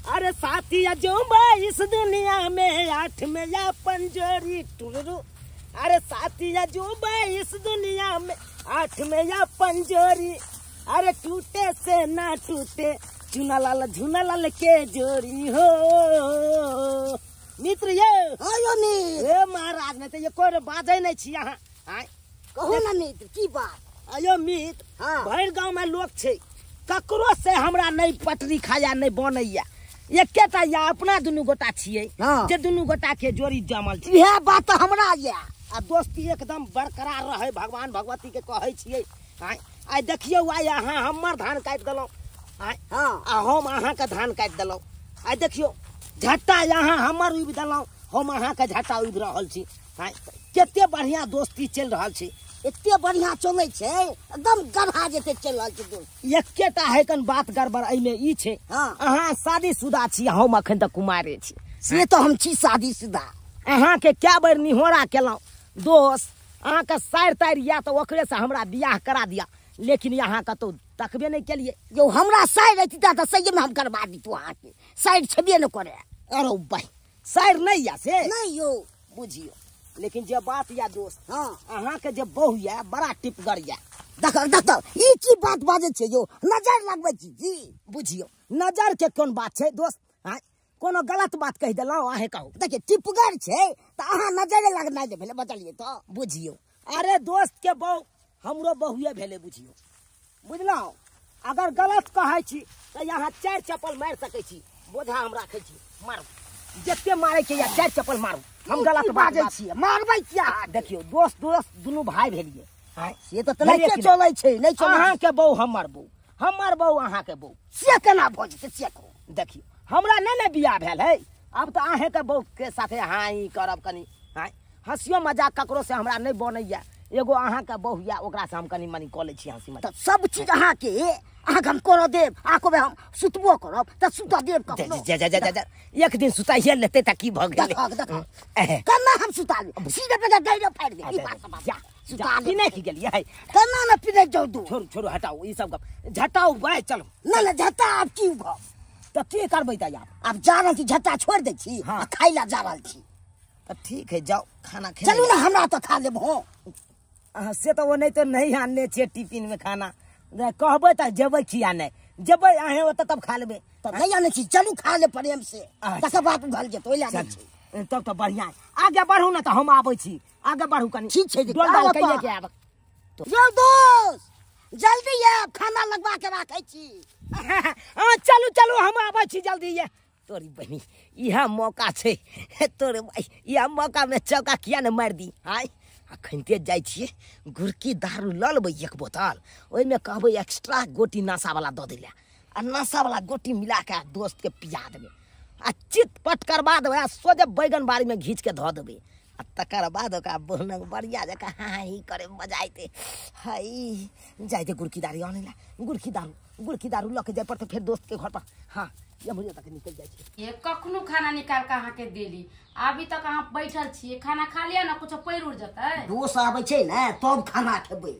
अरे साथी अजूबा इस दुनिया में आठ में या पंजोरी टुरू। अरे साथी अजूबा इस दुनिया में आठ में या पंजोरी। अरे टूटे से ना टूटे चुना लाल झुना लाल के जोरी हो। मित्र ये आयो मित्र। ए महाराज ने तो ये कोई बाजै नहीं छी अहाँ। आय कहू ना मित्र की बात। आयो मित्र। हाँ। भरि गाँव में लोग छै ककरो से हमरा नहीं पटरी खाया नहीं बनैया। एकेटा या अपना दुनू गोटा छियै। हाँ। जे दुनू गोटा के जोड़ी जमल छै। इएह बात तऽ हमरा या आ दोस्ती एकदम बरकरार रहे भगवान भगवती के कहै छियै। आय आइ देखियौ आइ अहाँ हमर धान काटि देलहुँ। आय हाँ। आ हम अहाँके धान काटि देलहुँ। आइ देखियौ झट्टा अहाँ हमर उबि देलहुँ हम अहाँके झट्टा उबि रहल छी। आय कते बढ़िया दोस्ती चलि रहल छै। एते बढ़िया चलै छै एकदम गढ़ा जेते चलि रहल छै दोस्त। एकेटा है कन बात गड़बड़ एहिमे ई छै। हाँ। अहाँ शादीशुदा छी हम अखन तक कुमारे छी। से तऽ हम छी शादीशुदा। अहाँके कए बेर निहोरा केलहुँ दोस्त अहाँके सारि तारि या तऽ ओकरे से हमरा बियाह करा दिया लेकिन अहाँ कतौ तकबे नहि केलियै। यौ हमरा सारि रहितै तऽ सहीमे हम करबा दितहुँ अहाँके। सारि छेबे नहि करे। अरे भाई सारि नहि या से नहि यौ बुझियौ। लेकिन जे बात या दोस्त। हाँ। अहाँके जे बहु या बड़ा टिपगर या। देख देख ई की बात बाजै छै यौ नजर लगबै छी जी। बुझियौ नजर के कोन बात छै दोस्त। आँय कोनो गलत बात कहि देलहुँ अहें कहू। देखियौ टिपगर छै तऽ अहाँ नजरे लगनाइ जे भेलै बजलियै तऽ बुझियौ। अरे दोस्त के बहु हमरो बहुए भेलै बुझियौ। बुझलहुँ अगर गलत कहै छी तऽ यहाँ चारि चप्पल मारि सकै छी। बोझा हम राखै छी मारू जते मारै के या चारि चप्पल मारू। हम गलत बाजै छियै मारबै किया। देखियौ दोस्त दोस्त दुनू भाई भेलियै। से तऽ तेनाहिते चलै छै नहि चलै। अहाँके बहु हमर बहु हमर बहु अहाँके बहु से केना भऽ जेतै से कहू। देखियौ हमरा नहि ने बियाह भेल है आब तऽ अहाँके बहु के साथे हाँ ई करब कनि। हाँ हँसियो मजाक ककरो से हमरा नहि बनैया। एगो अहाँके बहु या ओकरा से हम कनि मनि कऽ लै छी हँसी मजाक। तऽ सब चीज अहाँके अहाँके हम करऽ देब अहाँ कहबै हम सुतबो करब तऽ सुतऽ देब कखनो। जा जा जा जा एक दिन सुताइए लेतै तऽ की भऽ गेलै। देखहक देखहक केना हम सुता लेब सीधे पे डायरे फाड़ि देब। ई बात जा सुता पिने की गेलियै केना ने पिने जाउ दू। छोड़ू छोड़ू हटाउ ई सब गप झटाउ बाय चलू। नहि नहि झटा आब की उघब तऽ की करबै तऽ आब। आब जा रहल छी झटा छोड़ि दै छी आ खाइ लए जा रहल छी। तऽ ठीक है जाउ खाना खेने चलू ने हमरा तऽ खा लेब। हाँ से तऽ ओ नहि तऽ नहि आनने छियै टिफिनमे खाना। कहबै तऽ जेबै किया नहि जेबै अहें ओतऽ तब खा लेबै। तऽ नहि आनै छी चलू खा लेब प्रेम से तकर बाद उघल जेतै ओहि लए नहि छै। तब तऽ बढ़िआँ आगे बढ़ू ने तऽ हम आबै छी। आगे बढ़ू कनि ठीक छै डोल डाल कहिए के आब। यौ दोस्त जल्दी आयब खाना लगवा के राखै छी। हाँ चलू चलू हम आबै छी जल्दी। ये तोरी बहिनी इएह मौका छै तोरे इएह मौकामे चौका किया ने मारि दी। आय अखनते जाइ छियै गुड़की दारू लऽ लेबै एक बोतल ओहिमे कहबै एक्स्ट्रा गोटी नशावला दऽ दै लए आ नशावला गोटी मिला कऽ दोस्तके पिया देबै आ चित पट करबा देबै आ सोझे बैगन बाड़ीमे घीच के धऽ देबै आ तकर बाद ओकरा बोहनक बढ़िया जकाँ हाँ ही करे मजा अयतै। हई जाइते गुड़की दारू आनै लए गुड़की दारू लऽ के जाय पड़तै फेर दोस्तके घर पर। हाँ एम्हरे तक निकलि जाइ छै। ये कखनो खाना निकाल के अहाँके देली अभी तक अहाँ बैठल छियै खाना खा लिअ ने कुछो पैर उड़ जेतै। दोस्त आबै छै ने तब खाना खेबै।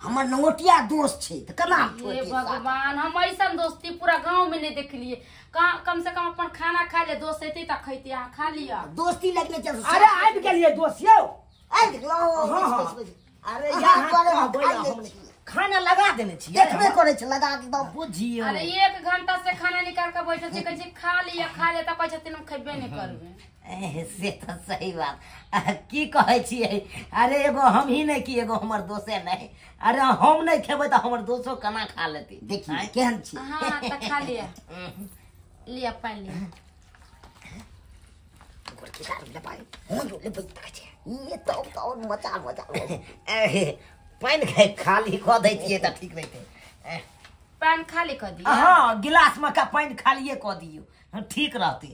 हमर नोटिया दोस्त छै तऽ केना हम हे छोड़ि दियै साथ? भगवान हम ऐसन दोस्ती पूरा गांव में नहीं देखलिए। कम से कम अपन खाना खा ले दोस्त एते तऽ खैते अहाँ खा लिअ। दोस्ती लगने चल। अरे आबि गेलियै दोस्त यौ आबि गेलौ। हाँ, हाँ। अरे अहाँ यहाँ दुआरे हम कहबै खाइ लै हम छी। खाना लगा देने छियै देखबे करै छै लगा के एकदम। बुझियौ। अरे 1 घंटा से खाना निकाल के बैठल छी कहै छी खा लिअ खा लिअ तऽ कहै छथिन हम खेबे नहि करबै। से तऽ सही बात की कहै छियै। अरे एगो हम ही नहि कि एगो हमर दोसे नहि। अरे हम नहि खेबै तऽ हमर दोसो केना खा लेतै। देखियौ केहन छी। हाँ तऽ खा लिअ लिअ पानि लिअ। गुड़की दारू लेबै हाँ यौ लेबै ये तब तऽ आओर मजा मजा। पानि खाली कऽ दै छियै तऽ ठीक रहितै। पानि खाली कऽ दिअ। हाँ गिलासमे का पानि खालिए कऽ दियौ ठीक रहतै।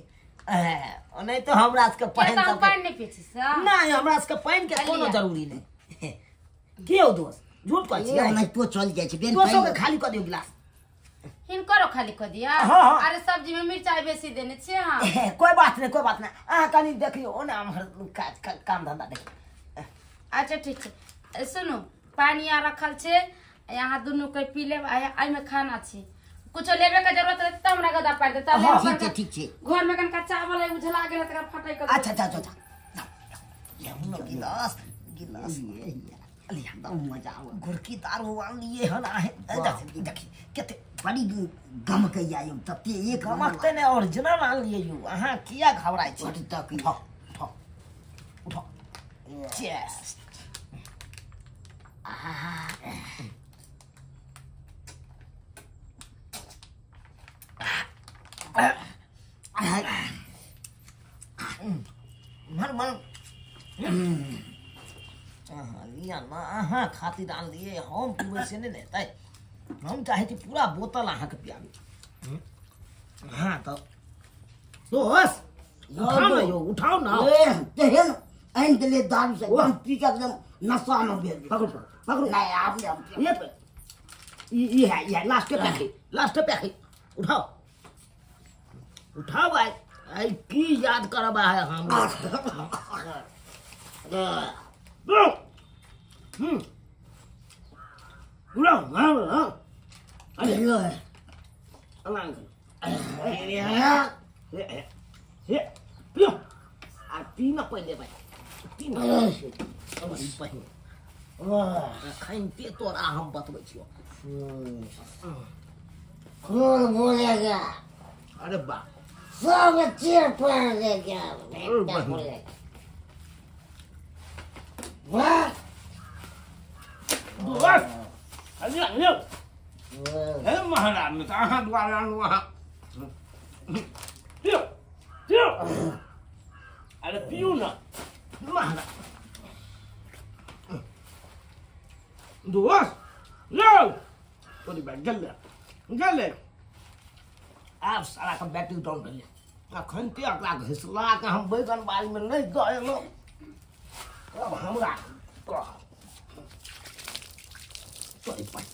नहीं तो हमरा सबके पानि तऽ हम पानि नहि पी छी सर। नहीं हमरा सबके पानि के कोनो जरूरी नहीं। की हौ दोस्त झूठ कहै छियै। ओनाहितो चल जाइ छै दोसो के खाली कऽ दियौ गिलास। हिनकरो खाली कऽ दिअ। अरे सब्जी में मिरचाई बेसी देने छियै अहाँ। कोई बात नहीं कोई बात नहीं अहाँ कनि देखियौ ओना हमर काज काम धंधा देखियौ। अच्छा ठीक छै सुनू पानि आ रखल छै यहाँ दुनू के पी लेब आ एहिमे खाना छै कुछो लेबे के जरूरत रहते त हमरा गदा पार देता। हां ठीक ठीक छै। घर में कनका चावल है उझला गेल त फटै के। अच्छा अच्छा अच्छा ले हम गिलास गिलास लिया एकदम मजा आवे। गुड़की दारू आनलिए हन आहे देखी कते बड़ी गमकैया यौ तते एक गमकते ने ओरिजिनल आनलिए यौ। अहाँ किया घबराइ छी? तक उठो उठो उठो। चेस मन मन लिया ना अहाँ खातिर आनलिए हम पीबै से नहि ने हेतै। हम चाहै छी पूरा बोतल अहाँके पियाबी। हाँ तऽ दोस उठाउ ने यौ उठाउ ना। तेहन आनि देलियै दारू से एकदम पी के एकदम नशा में भेल। पकड़ू पकड़ू नहीं आब ये ई है ई है लास्ट पे है लास्ट पे है। उठाओ उठाओ भाई आई की याद करब है हम। उठाओ हां अरे हे पियो आ पी ना पहिले भाई पी ना पहिले अखन तोरा हम बतबै छियौ। खून बोलेगा। अरे बा सब चीर पड़ देगा। वाह बस अरे अरे हे महाराज में अहाँ द्वारा आनू अहाँ पियो पियो। अरे पियो ना महाराज दोस्त लो तोरी बैग गले गले आब सारा के बैटरी डाउन भेलै। अखन ते एकरा घिसला के हम बैगन बाड़ी में नहि दऽ एलहुँ तब हमरा कह तोरी पाइ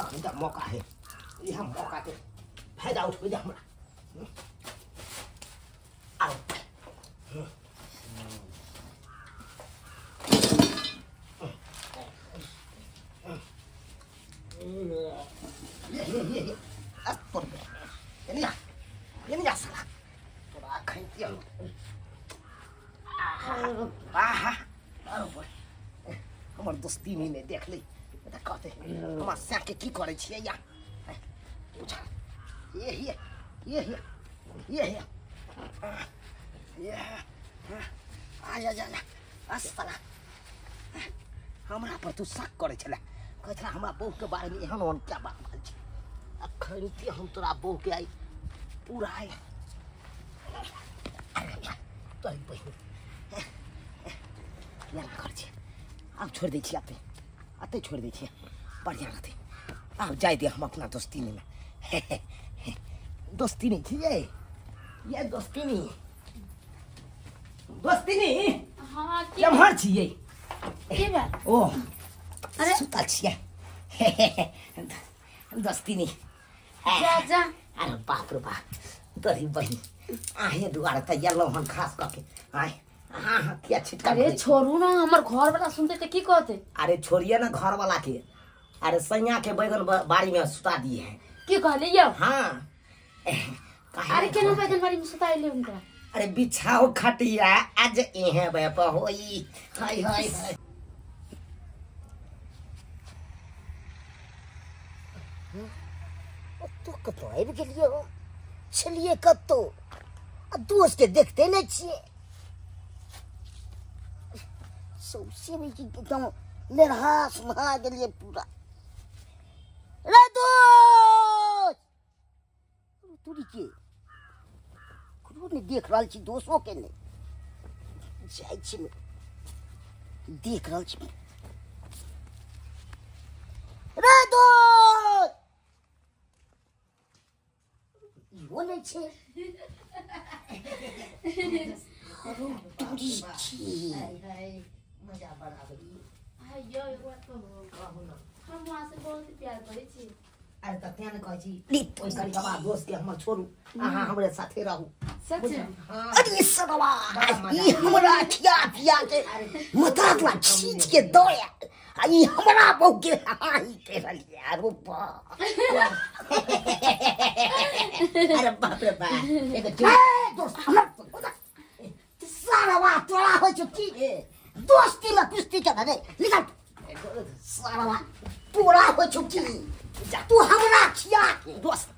अखन तऽ मौका है इएह मौका के फायदा उठबै दे हमरा। आरो ये ये तोर एने जा एने जा साला तोरा अखन ते आहा हमर दोस्ती नहीं देख ली तऽ कहते हमरा सैके की करै छियै या ये ये ये ये ये ये आ जा जा साला हमरा पर तू शक करै छले कहै छला हमरा बहू के बारे में एहन ओहन क्या बात भेल छै। अखन ते हम तोरा बहू के आई पूरा आई तोरी बहिन एना करै छियै। आब छोड़ि दै छियै अते अते छोड़ि दै छियै बढ़िआँ रहतै। आब जाय दे हम अपना दोस्ती में दोस्ती नहीं छियै ये दोस्ती नहीं दोस्ती नहीं। हाँ केम्हर छियै? की बात? ओ अरे सुतल छियै दोस्ती नहीं। जा जा। अरे बाप रे बाप तोरी बहिन आहे दुआरे तऽ एलहुँ हन खास कऽ के आय हाँ हाँ किया छिटका। अरे छोड़ू ना हमर घर वाला सुनते त की कहते? अरे छोड़िए ना घर वाला के। अरे सैया के बैगन बाड़ी में सुता दिए हैं। की कहले यौ? हाँ अरे केना बैगन बाड़ी में सुताइले उनका? अरे बिछाओ खटिया आज एहे बेप होई हाय हाय हाय। तो कतौ आबि गेलियै हो छलियै कतौ आ दोस्त के देखते नहि छियै। सौसे भी एकदम निराश भऽ गेलियै पूरा। रे दोस्त तोरी के ककरो नहि देख रहल छी दोसो के नहि जाइ छी देख रहल छी। रे दोस्त इहो नहि छै। तोरी छी मजा बराबरी यौ एगो बात कहू हम वहाँ से बहुत प्यार करै छी। अरे तऽ तें ने कहै छी ओहि कनिकबा दोस्त के हमर छोड़ू अहाँ हमरे साथे रहू। सच? अरे सदवा ई हमरा खिया पिया के मतातला खींच के दया आ ई हमरा बहु के हां ही के रहलिए। अरे बाप, अरे बाप रे बाप, एगो दोस्त हमर सारा बात तोरा होइ छौ की रे? दोस्ती में कुश्ती के रे निकल सारा बात तोरा होइ छौ की? तू हमरा खिया के दोस्त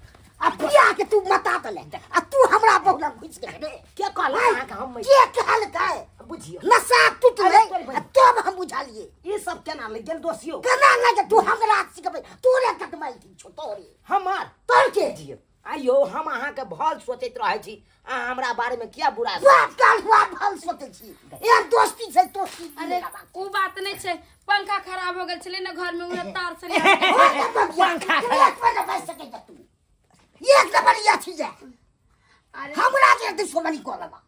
आ पिया के तू मता दले आ तू हमरा बहु लग घुस गेल रे। के कहल अहाँके हम के कहलकै बुझियो नशा टूटलै तब हम बुझलिए ई सब केना लग गेल दोस्तियो केना लग? तू हमरा सिखबै तोरे कटमाइ छौ तोरे हमर तोर के दियो। आइयो हम अहाँके भल सोचैत रहै छी, अहाँ हमरा बारे में किया बुरा बात काल हुआ भल सोचै छी? एहन दोस्ती छै दोस्ती। अरे उ बात नहीं छै, पंखा खराब हो गेल छलै ने घर में, उहे तार से पंखा खराब पर बैस सकै छ तू एक नंबर या छी जा। अरे हमरा के दुश्मनी को लगा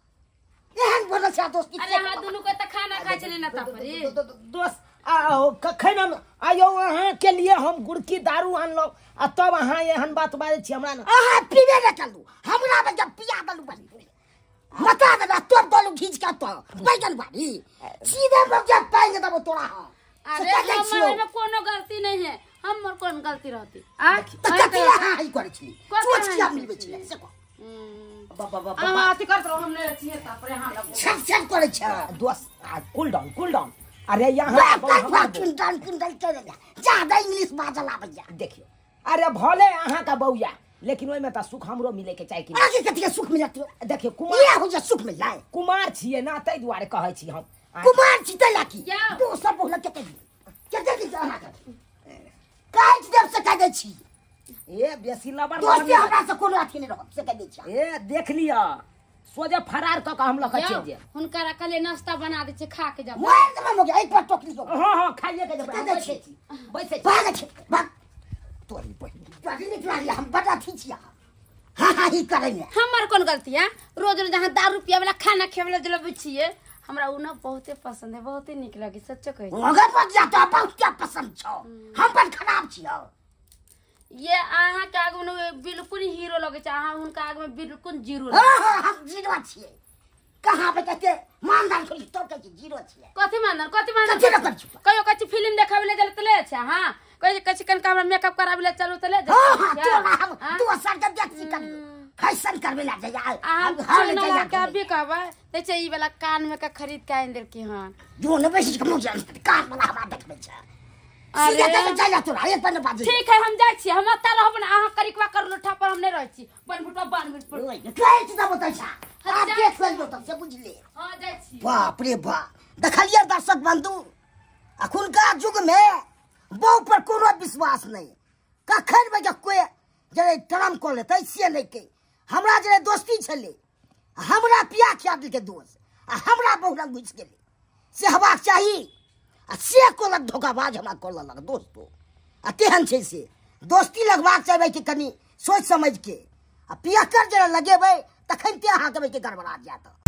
एहन बोलल छै दोस्ती। अरे अहाँ दुनू के त खाना खाइ छलै ना तब रे दोस्त। आओ कखन हम आयो अहाँ के लिए हम गुड़की दारू आनलहुँ आ तब अहाँ एहन बात बाजै छी हमरा? अहाँ पीबे नहि चलू हमरा में जब पिया देलू मता देलू तब देलू घीच के तो बैगन बारी सीधे मग जब पाएंगे तब तोरा। हां अरे हमर में कोनो गलती नहीं है, हमर कोन गलती रहती? आ त कथि अहाँ ई करै छी? सोच किया मिलबै छी से कह। बाबा बाबा अहाँ अथी करत रहो, हम नहि छियै त पर अहाँ लगो छप छप करै छ दोस्त। कूल डाउन कूल डाउन। अरे यहाँ किंडल किंडल चलेगा ज्यादा इंग्लिश बाजल आबैया। देखियो अरे भले अहाँ का बौया लेकिन ओहिमे त सुख हमरो मिले के चाही कि आगे कथि सुख मिलत? देखियो कुमार इया हो जा सुख मिल जाए। कुमार छियै ना तै दुआरे कहै छी हम कुमार छी तै लाकी दोसर बहु के के के के अहाँ के काज देब से कह दै छी। ए बेसी लबर दोस्ती हमरा से कोनो अथी नहीं रहत से कह दै छी। ए देख लिअ सोजे फरार क के हम लख चलि जायब। हुनका रखले नाश्ता बना दै छै खा के जाब। मार देबै मगे एक पर टोकली हो। हां हां खाइए के जेबै। बैसै छी बैसै भाग छी भाग तोरी बहिन तोरी निक लागल हम बड़ा अथी छिया। हां हां ही करै हमर कोन गलती है? रोज रोज अहाँ दारू पिया वाला खाना खेवला जलबै छियै। हमरा उ ना बहुते पसंद है, बहुते निक लगे सच्चो कहै छी। मगर बजिया तो बहुत क्या पसंद छौ, हम बड़ खराब छियौ। ये अहाँ के आगू में बिल्कुल हीरो लगे छै, अहाँ हुनका आगू में बिल्कुल जीरो। हां हां हम जीरो छियै। कहां पे कते मानदान छोड़ी तो कहै छी जीरो छियै। कथि मानदान कथि मानदान कथि न कर छी? कहियो कथि फिल्म देखाबै ले चलत ले छै। हां कहियो कथि कनका हमरा मेकअप कराबै ले चलू त ले जा। हां हां तोरा हम दोसर के देख छी करियो फैशन करबे ला जाय। हम घर ले जाय के भी कहबै ते छै ई वाला कान में के खरीद के आनि देलकी हन। जो न बैस के मुझे कान वाला हमरा देखबै छै। अरे चल तोरा एक पर बाजू। ठीक है हम जाइ छी, हम एतऽ रहब ना अहाँ करिकवा कर लोठा पर हम नहीं रहै छी। बनबुटवा बनबुट पर कहै छी तब बतै छा आप देख लेलौ तब से बुझले। हां जाइ छी। बाप रे बाप देखलियै दर्शक बंधु अखुनका युग में बहु पर कोनो विश्वास नहीं। कखन बजे कोई जे करम कऽ लेतै से नहीं के। हमरा जे दोस्ती छलै हमरा पिया खिया देलकै दोस्त आ हमरा बहु लग घुसि गेलै से हेबाक चाही। आ से कहलक धोखाबाज हमरा कऽ लेलक दोस्तो। आ तेहन छै से दोस्ती लगबाक चाहबै कि कनि सोचि समझि के आ पियक्कर जे लगेबै तखन ते अहाँके गड़बड़ा जायत।